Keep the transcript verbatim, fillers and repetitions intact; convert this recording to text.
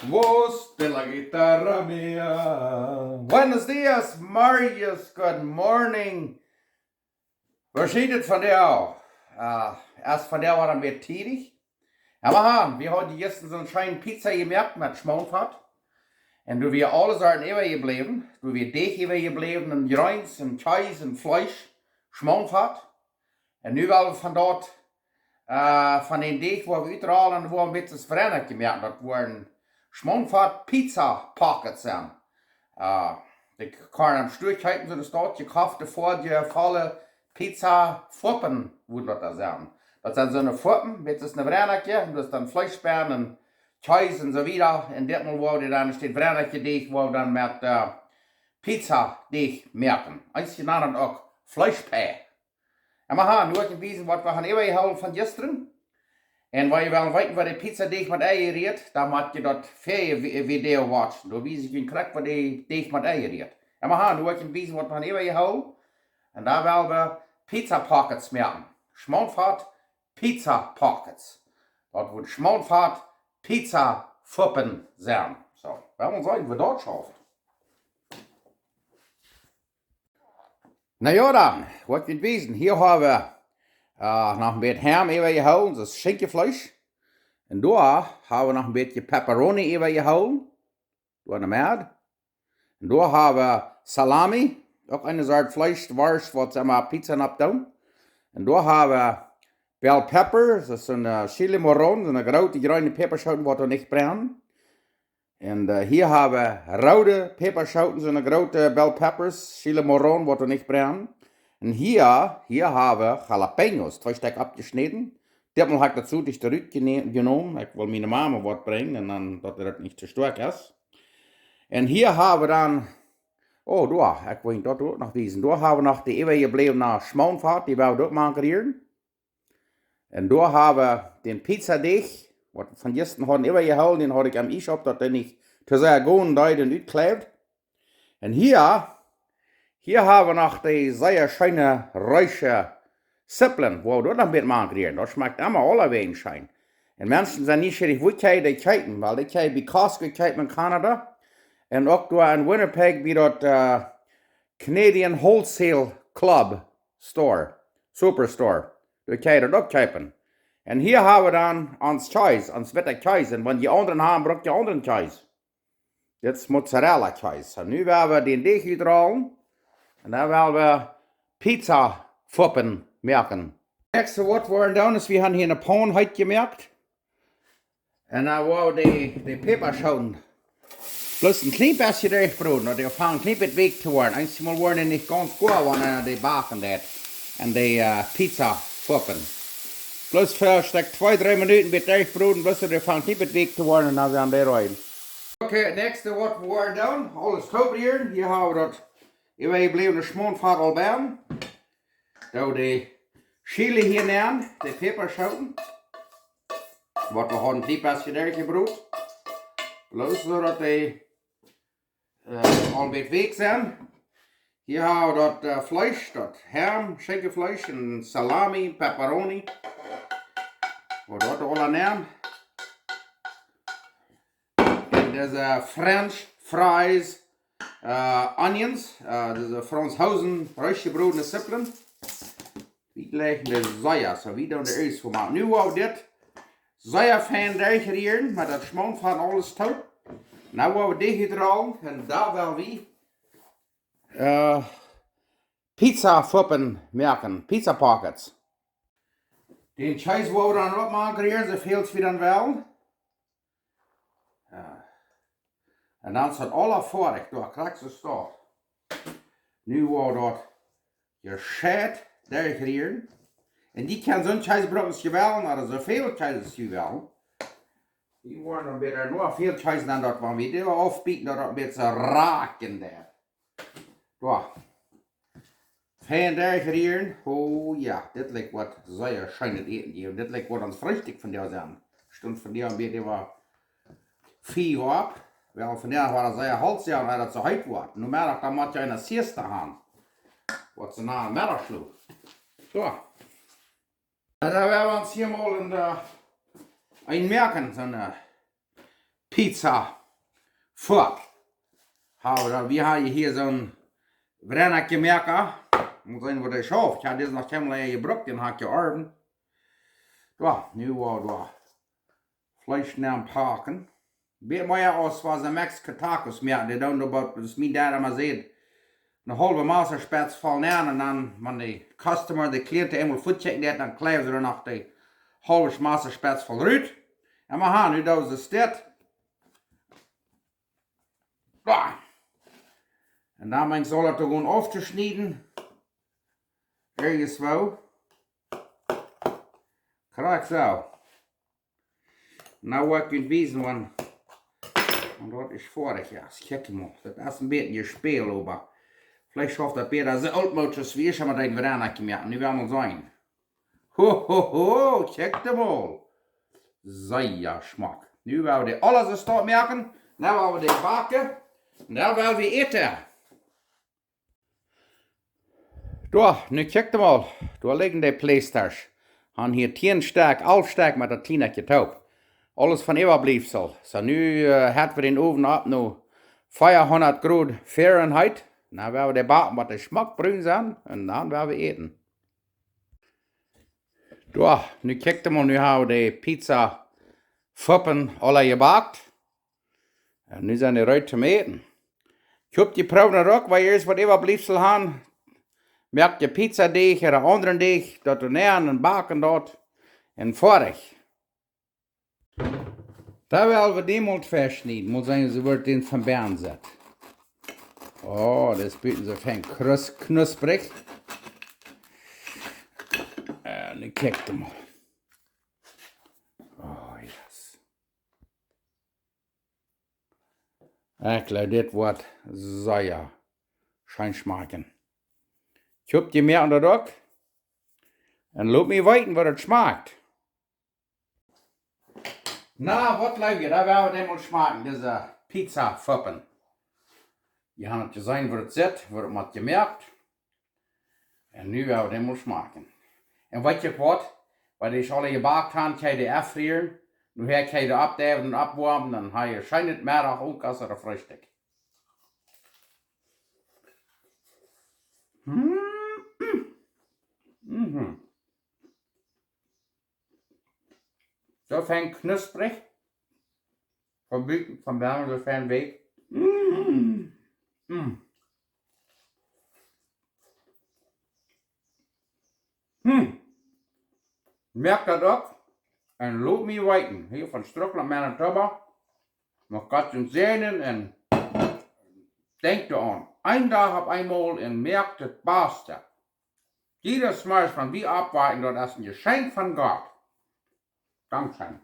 Vos de la guitarra mía. Buenos dias, Marius. Good morning. Woo es et vondoag? Äh, es vondoag wada een bät tiedich. Jo, wie haben, wie haben jistren soon scheene Pizza jemoakt met Schmoonfat. Un doa wia aules doa äwajebläwen. Doa wia Deech äwajebläwen un Greens un Kjees un Fleesch. Schmoonfat. Un nu well wie von daut, äh, von dän Deech, wua wie utrollen, wua wie een bät Wrennakje moaken. Daut woaren Schmoonfat Pizza Pockets sennen. Äh, dee kaun eena aum Stua kjeepen, soo aus daut jekofte, volle Pizza Fuppen, woo daut doa sennen. Daut sent soone Fuppen, met soon Wrennakje, un doa es dan Fleesch bie un Kjees un soo wieda. Un dit Mol woa wie dan, steit Wrennakje Deech, woa wie dan met, äh, Pizza Deech moaken. Eenje nanen daut uk Fleeschpie. Un wie haben nu uk een bät waut wie haben äwajehoolen von jistren. Un wan jie wellen weeten, woo de Pizza Deech mott aunjerieet, dan mott jie daut väaje Vi-, Video watchen. Doa wies ekj junt krakjt, woo de Deech mott aunjerieet. Un wie haben nu uk een bät waut wie haben äwajehoolen. Un doa well wie Pizza Pockets moaken. Schmoonfat Pizza Pockets. Daut woat Schmoonfat Pizza Fuppen sennen. Soo, wie woaren seenen, woo daut schauft. Na jo, dan, waut ekj junt wiesen. Hia haben wie, äh, noch een bät Ham äwajehoolen, daut es Schinkjefleesch. Un doa haben wie noch een bät Pepperoni äwajehoolen. Doa enne Medd. Un doa haben wie Salami, uk eene Sort Fleesch, Worscht, waut see mau Pizza nopp doonen. Un doa haben wie Bell Pepper, daut es een, äh, Chile Morrón, soone groote jreene Päpaschooten, waut doa nich brennen. Un, äh, hia haben wie roode Päpaschooten, soone groote Bell Peppers, Chile Morrón, waut doa nich brennen. Un hia, hia haben wie Jalapeños, twee Stekj aufjeschnäden. Dit Mol hab ekj daut soo dicht rutjenomen. Ekj well miene Mama waut brinjen un dan, daut daut nich too stoakj es. Un hia haben wie dan, oh, doa, ekj well daut uk noch wiesen. Doa haben wie noch de äwajebläwne Schmoonfat, dee woa wie uk mau rieren. Un doa haben wie dän Pizza Deech, waut wie von jistren haben äwajehoolen, dän haud ekj aum Iesch opp, daut dee nich too sea gonen deed un utkjleeft. Un hia, hia haben wie noch dee sea scheene reedsche Sipplen, wua wie doa noch met mau rieren. Daut schmakjt emma aulawäajen scheen. Un Menschen sent nieschierich, wua jie dee kjeepen, wiels dee kjeepen bie Costco kjeepen en Kanada. Un uk doa en Winnipeg bie daut, äh, Canadian Wholesale Club Store, Superstore. Doa kje jie daut uk kjeepen. Un hia haben wie dan ons Kjees, ons witta Kjees. Un wan jie aundren haben, bruck jie aundren Kjees. Dit es Mozzarella Kjees. Un nu woa wie dän Deech utrollen. Un dan woa wie Pizza Fuppen moaken. Näakjste waut wie woaren doonen es, wie haben hia eene Paun heet jemoakt. Un dan woa wie de, de Päpaschooten bloos een kjlien bät derchbroden, daut dee aunfangen een kjlien bät weekj to woaren. Eensjemol woaren dee nich gaunz goa, wan eena dee backen deit. Un dee, äh, Pizza Fuppen. Bloos fa een Stekj twee, dree Minuten bät derchbroden, bloos daut dee aunfangen een kjlien bät weekj to woaren un dan sent dee reed. Okay, näakjste waut wie woaren doonen, aules tooprieren. Hia haben wie daut äwajebläwne Schmoonfat aul bie. Doo de Chile hia nenn, de Päpaschooten. Waut wie haben een kjlien bät derchjebrot. Bloos soo daut dee, äh, aul een bät weekj sent. Hia haben wie daut, äh, Fleesch, daut Ham, Schinkjefleesch un Salami, Pepperoni. Woa wie daut aula nenn. Un dise French fries, äh, onions, äh, dise Franzoosen, reedsche jebrodne Sipplen. Wie jlikjen dee sea, soo wie doonen dee ieescht von moaken. Nu woa wie dit sea fein derchrieren, met daut Schmoonfat un aules toop. Nu woa wie dit hia droagen un dan woa wie, äh, Pizza Fuppen moaken, Pizza Pockets. Dän Kjees woa wie dan uk mau rieren, soo väl aus wie dan wellen. Jo. Un dan es daut aula foadich, doa krakjt soo stoakj. Nu woa wie daut jescheit derchrieren. Un jie kjennen soon Kjees brucken aus jie wellen, ooda soo väl Kjees aus jie wellen. Wie woaren dan wada noch väl Kjees, dan daut, wan wie dee aufbieten, daut daut een bät rakjen deit. Soo. Fein derchrieren. Oh jo, dit lijkjt waut sea scheenet Äten hia. Un dit lijkjt waut ons Freestikj vondoag sennen. Stunt vondoag een bät äwa fief opp. Wiels vondoag wia daut sea holt, jo, wiels daut soo heet wort. Nomedach dan mott eena siesta han. Waut see nanen Meddachschlop. Soo. Un dan woa wie ons hia mol een, äh, een moaken, soon, äh, Pizza Fop. Hab wie dan, wie haben hia soon Wrennackje Moaka. Mott seenen, waut dee schauft. Ekj hab disen noch kjeenmol jebrukt, dän hab ekj jeorwen. Jo, nu woa wie Fleesch nenn packen. Bät mea aus waut see Mexican Tacos moaken. Dee doonen doa waut, daut es mien Dad emma säd, eene haulwe Massaspetz voll nenn un dan, wan de Customer, de Client eemol fuat kjikjen deit, dan kjleewen see doa noch de haulwe Massaspetz voll rut. Un mau han, nu doo wie dit. Bah. Un dan brinj ekj aul daut doa auftoschnieden. Irjentwoo. Krakjt soo. Nu woa ekj junt wiesen, wan, wan daut es foadich es. Kjikj mol, daut es een bät jespält, oba veleicht schauft daut bäta. Soo oolt mott daut wia, mau dän Wrennackje moaken. Nu woa wie mol seenen. Ho, ho, ho, kjikj mol. Sea schmock. Nu woa wie dee aules soo stoakj moaken. Nu woa wie dee backen. Un dan woa wie äten. Doa, nu kjikj mol. Doa lijen de Pleestasch. Han hia tieen Stekj, alf Stekj met daut Kjliene toop. Aules von Äwabliefsel. Soo, nu, äh, heet wie dän Owen opp no veahundat Grod Fahrenheit. Nu woa wie dee backen, waut dee schmock brun sent. Un dan woa wie äten. Doa, nu kjikj mol, nu hab wie de Pizza Foppen aule jebackt. Un nu sent dee reed toom äten. Ekj hop, jie proowen daut uk, wan jie ieescht waut Äwabliefsel han. Moakt jie Pizzadeajch ooda aundren Deajch, daut doa nenn un backen daut. Un foadich. Dan woa wie dee mol veschnieden. Mott seenen, soo woat dee von bennen sett. Oh, daut es buten soo fein krus-, knusprich. Un nu kjikj mol. Oh, yes. Ekj jleew, dit woat sea scheen schmakjen. Ekj hop, jie moaken daut uk. Un lot mie weeten, woo daut schmakjt. Na, waut jleew jie, dan woa wie dee mol schmakjen, dise Pizza Foppen. Jie han daut jeseenen, woo daut sitt, woo daut mott jemoakt. Un nu woa wie dee mol schmakjen. Un weet jie waut? Wan dee aul jebackt han, kjenn jie dee auffrieren. Nu ha ekj dee oppdeiwen un oppwoamen, dan ha jie scheen Meddach uk aus Freestikj. Mm, mm. Mhm. Soo fein knusprich. Von buten, von bennen soo fein weekj. Mm. Mm. Hm. Moakt daut uk. Un lot mie weeten. Hia von Strucklaunt, Manitoba. Mucht Gott junt säajnen un denkjt doaraun. Een Dach opp eemol un moakt daut Baste. Jieda Morjes, wan wie oppwaken, daut es een Jeschenkj von Gott. Dankscheen.